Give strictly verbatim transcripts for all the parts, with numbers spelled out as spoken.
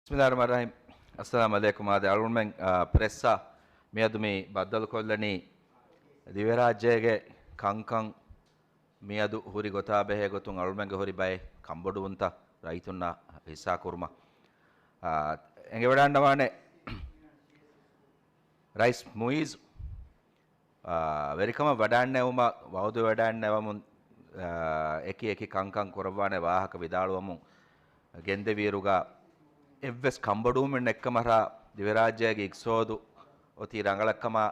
ބިސްމިﷲ ރަޙްމާނި ރަޙީމް. އައްސަލާމު ޢަލައިކުމް. އާދެ، އަޅުގަނޑުމެން، އާ، ޕްރެސްއާ މިއަދު މި ބައްދަލުކޮށްލަނީ ދިވެހިރާއްޖޭގެ ކަންކަން މިއަދު ހުރި ގޮތާ ބެހޭ ގޮތުން އަޅުގަނޑުމެންގެ ހުރި ބައެއް ކަންބޮޑުވުންތައް ރައްޔިތުންނާ ހިއްސާކުރުމަށް، އާ، އެނގިވަޑައިގަންނަވާނެ. ރައީސް މުއިއްޒު، އާ، ވެރިކަމަށް ވަޑައިންނެވުމަށް ވައުދު ވެވަޑައިންނެވަމުން، އާ، އެކި އެކި ކަންކަން ކުރައްވާނެ ވާހަކަ ވިދާޅުވަމުން ގެންދެވިއިރުގަ، އެއްވެސް ކަންބޮޑުވުމެއް ނެއްކަމަށާ ދިވެރާއްޖޭގެ އިގްތިސޯދު އޮތީ ރަނގަޅަށްކަމާ،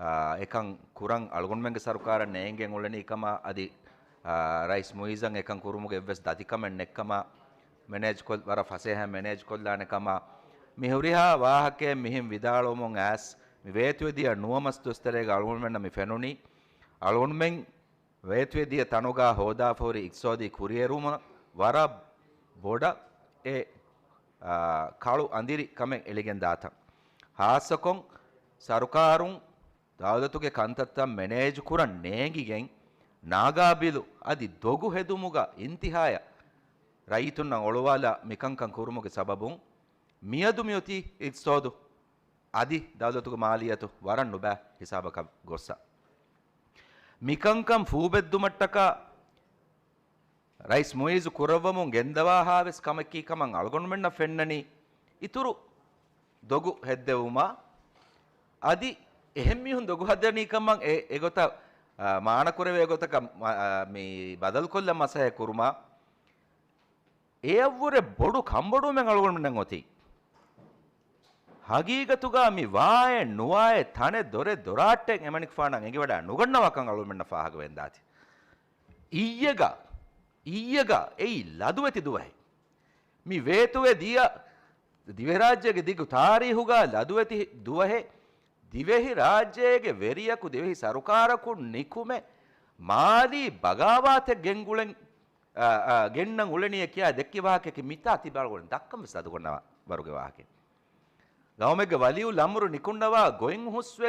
އާ، އެކަން ކުރަން އަޅުގަނޑުމެންގެ ސަރުކާރަށް ނޭނގެން އުޅެނީ ކަމާ، އަދި، އާ، ރައީސް މުއިއްޒަށް އެކަން ކުރުމުގެ އެއްވެސް ދަތިކަމެއް ނެއްކަމާ، މެނޭޖް ކޮށް، ވަރަށް ފަސޭހަ މެނޭޖް ކޮށްލާނެ ކަމާ، މި ހުރިހާ ވާހަކައެއް މިހެން ވިދާޅުވަމުން އައިސް، މި ވޭތުވެދިޔަ ނުވަ މަސް ދުވަސްތެރޭގަ އަޅުގަނޑުމެންނަށް މި ފެނުނީ، އަޅުގަނޑުމެން ވޭތުވެދިޔަ ތަނުގަ ހޯދާފަ ހުރި އިގްތިސޯދީ ކުރިއެރުމަށް ވަރަށް ބޮޑަށް އެ، އާ، ކަޅު އަނދިރި ކަމެއް އެޅިގެން ދާތަން. ހާއްސަކޮށް ސަރުކާރުން ދައުލަތުގެ ކަންތައްތައް މެނޭޖް ކުރަން ނޭނގިގެން، ނާގާބިލު އަދި ދޮގު ހެދުމުގަ އިންތިހާޔަށް ރައްޔިތުންނަށް އޮޅުވާލާ މިކަންކަން ކުރުމުގެ ސަބަބުން، މިއަދު މިއޮތީ އިގްތިސޯދު އަދި ދައުލަތުގެ މާލިއްޔަތު ވަރަށް ނުބައި ހިސާބަކަށް ގޮއްސަ. މިކަންކަން ފޫބެއްދުމަށްޓަކާ ރައީސް މުއިއްޒު ކުރައްވަމުން ގެންދަވާހާވެސް ކަމަކީ ކަމަށް އަޅުގަނޑުމެންނަށް ފެންނަނީ، އިތުރު ދޮގު ހެއްދެވުމާ، އަދި އެހެން މީހުން ދޮގު ހަދަނީ ކަމަށް އެ، އެގޮތަށް، އާ، މާނަކުރެވޭ ގޮތަކަށް މަ-، އާ، މި ބަދަލުކޮށްލަން މަސައްކަތް ކުރުމާ، އެއަށްވުރެ ބޮޑު ކަންބޮޑުވުމެއް އަޅުގަނޑުމެންނަށް އޮތީ. ހަގީގަތުގަ މި ވާއެއް ނުވާއެއް ތަނެއް ދޮރެއް ދޮރާއްޓެއް އެމަނިކުފާނަށް އެނގިވަޑައި ނުގަންނަވާކަން އަޅުގަނޑުމެންނަށް ފާހަގަވެގެންދާތީ. އިއްޔެގަ، އިއްޔެގަ އެއީ ލަދުވެތި ދުވަހެއް. މި ވޭތުވެ ދިޔަ ދިވެހިރާއްޖޭގެ ދިގު ތާރީހުގަ ލަދުވެތި ދުވަހެއް، ދިވެހިރާއްޖޭގެ ވެރިޔަކު ދިވެހި ސަރުކާރަކުން ނިކުމެ މާލީ ބަޣާވާތެއް ގެންގުޅެން، އާ، އާ، ގެންނަން އުޅެނީ ކިޔާ ދެއްކި ވާހަކައަކީ މިތާ ތިބާގުޅެން ދައްކަން ވެސް ލަދުގަންނަވާ ވަރުގެ ވާހަކައެއް. ގައުމެއްގެ ވަލިއުލް އަމުރު ނިކުންނަވާ ގޮތް ހުސްވެ